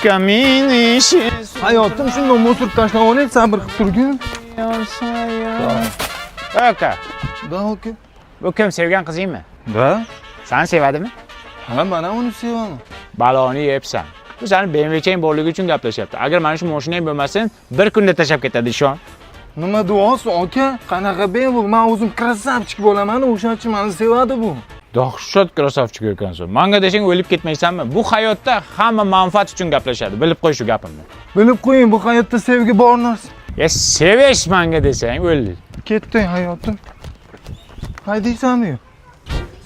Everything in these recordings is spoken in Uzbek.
Kamini. Hayotim shundan o'tirib tashlab olay, sabr qilib turgin. Aka, Да, aka. Bu kim, sevgan qizingmi? Да. Sani sevadimi? Ha, men ham uni sevaman. Baloni yebsan. Bu sani BMWchang borligi uchun gaplashyapti. Agar mana shu mashinang bo'lmasin, bir kunda tashlab ketadi, ishon. Nima deyapsiz, aka? Qanaqa BMW? Men o'zim красавчик bo'laman, o'shaning uchun meni sevadi bu. Dahshat красавчик ekansan. Manga desang o'lib ketmaysanmi? Bu hayotda hamma manfaat uchun gaplashadi. Bilib qo'y shu gapimni. Bilib qo'ying, bu hayotda sevgi bor narsa. Ya sevish manga desang o'l. Ketding hayotim. Haydaysanmi?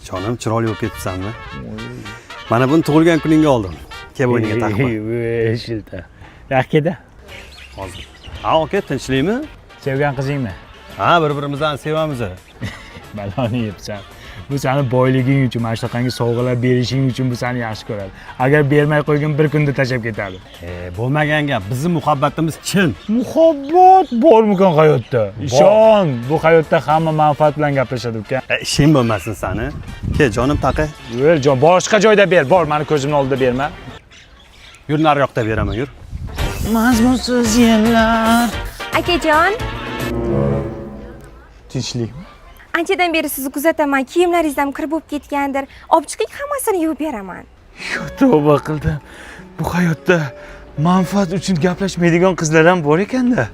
Jonim, chiroyli bo'lib ketibsanmi? Mana buni tug'ilgan kuningga oldim. Kel, bo'yningga taqib qo'y. Shilta. Yo'q. Hozir. Ha, aka, tinchlikmi? Sevgan qizingmi? Ha, bir-birimizni sevamiz. Baloni yebsan. Bu sani boyliging uchun, mana shunaqangi sovg'alar berishing uchun bu seni yaxshi ko'radi. Agar bermay qo'ygin, bir kunda tashlab ketadi. E, bo'lmagan gap. Bizning muhabbatimiz chin. Muhabbat bormikan hayotda? Ishon, bu hayotda hamma manfaat bilan gaplashadi, uka. E, ishing bo'lmasin sani. Kel, jonim, taqi. Yo'l, jon, boshqa joyda ber, bor, mani ko'zimni oldida berma. Yur, nariyoqda beraman, yur. Mazmunsiz yillar. Akajon, Tinchlikmi? Anchadan beri sizni kuzataman. Kiyimlaringiz ham kir bo'lib ketgandir. Olib chiqing, hammasini yuvib beraman. Tavba qildim. Bu hayotda manfaat uchun gaplashmaydigan qizlar ham bor ekanda.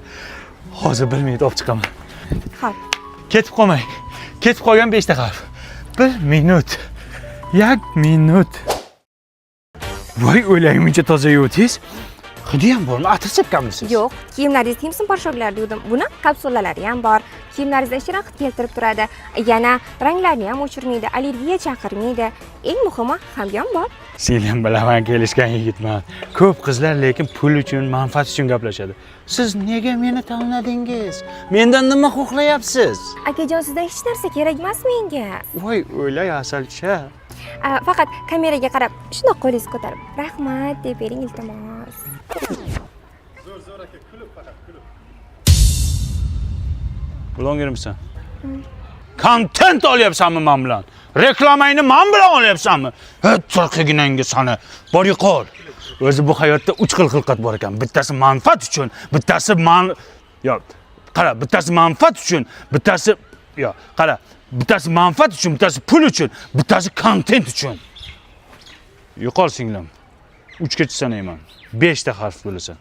Hozir bir minut olib chiqaman. Xo'p. Ketib qolmang. Ketib qolgan 5 ta harf. 1 minut. 1 minut. Voy, o'laymuncha toza yuvdingiz. Hidi ham bormi? Atir sepganmisiz? Yo'q, kiyimlaringiz Timson порошок larida yuvdim. Buni kapsulalari ham bor. Kiyimlaringizdan shirin hid keltirib turadi. Yana ranglarni ham o'chirmaydi, allergiya chaqirmaydi. Eng muhimi, hamyon bor. Singlim bilan kelishgan yigitman. Ko'p qizlar lekin pul uchun, manfaat uchun gaplashadi. Siz nega meni tanladingiz? Mendan nima xohlayapsiz? Akajon, sizdan hech narsa kerak emas menga. Voy, o'lay, asalcha. Faqat kameraga qarab, shundoq qo'lingizni ko'tarib, "Rahmat" deb bering, iltimos. Blogermisan? Kontent olyapsanmi men bilan? Reklamangni men bilan olyapsanmi? Ha, turqiginangga sani. Bor, yo'qol. O'zi bu hayotda uch xil xilqat bor ekan. Bittasi manfaat uchun, bittasi man yo, qara, bittasi manfaat uchun, bittasi yo, qara, bittasi manfaat uchun, bittasi pul uchun, bittasi kontent uchun. Yo'qol, singlim. 3 gacha sanayman. 5 ta harf bo'lasan.